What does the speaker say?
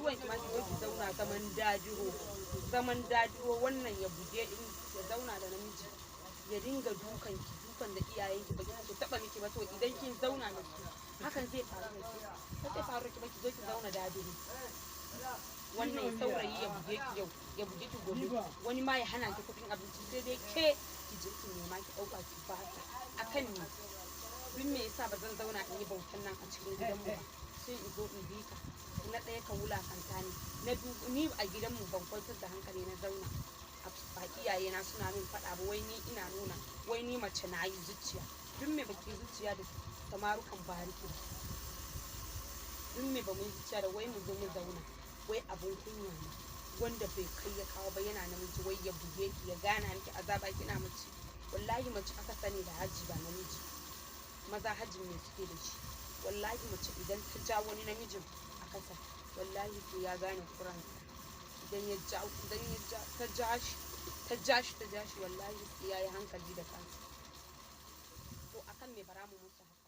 Mutuwan ki ma ki zo ki zauna zaman dajiro, zaman dajiro. Wannan ya buge in ya zauna da namiji ya dinga dukan ki, dukan da iyayenki ba ki taba miki ba. To, idan kin zauna da su, hakan zai faru da ki? Ba zai faru da ki ba. Ki zo ki zauna dajiro, wannan saurayi ya buge ki yau, ya buge ki gobe, wani ma ya hana ki kuɗin abinci, sai dai ke ki je ki nema ki ɗauka ki ba ta. Akan ne duk me yasa ba zan zauna in yi bautan nan a cikin gidanmu ba, sai in zo in bi ka? Na ɗaya, ka wulakanta ni. Na biyu, ni a gidanmu ban kwantar da hankali na zauna ba, iyayena suna min faɗa ba, wai ni ina nuna wai ni mace na yi zuciya. Duk me baki zuciya da samarukan bariki ba? Duk me ba mu yi zuciya da wai mu zo mu zauna wai abun kunya ne, wanda bai kai ya kawo ba, yana namiji, wai ya buge ki, ya gana miki azaba kina mace? Wallahi mace aka sani da haji, ba namiji. Maza hajin me suke da shi? Wallahi mace idan ta ja wani namijin a kasa, wallahi sai ya gane kuransa. Idan ya ja, idan ya ja, ta ja shi, ta ja shi, ta ja shi, wallahi sai ya yi hankali da kansa. To, akan me bara mu musu haka?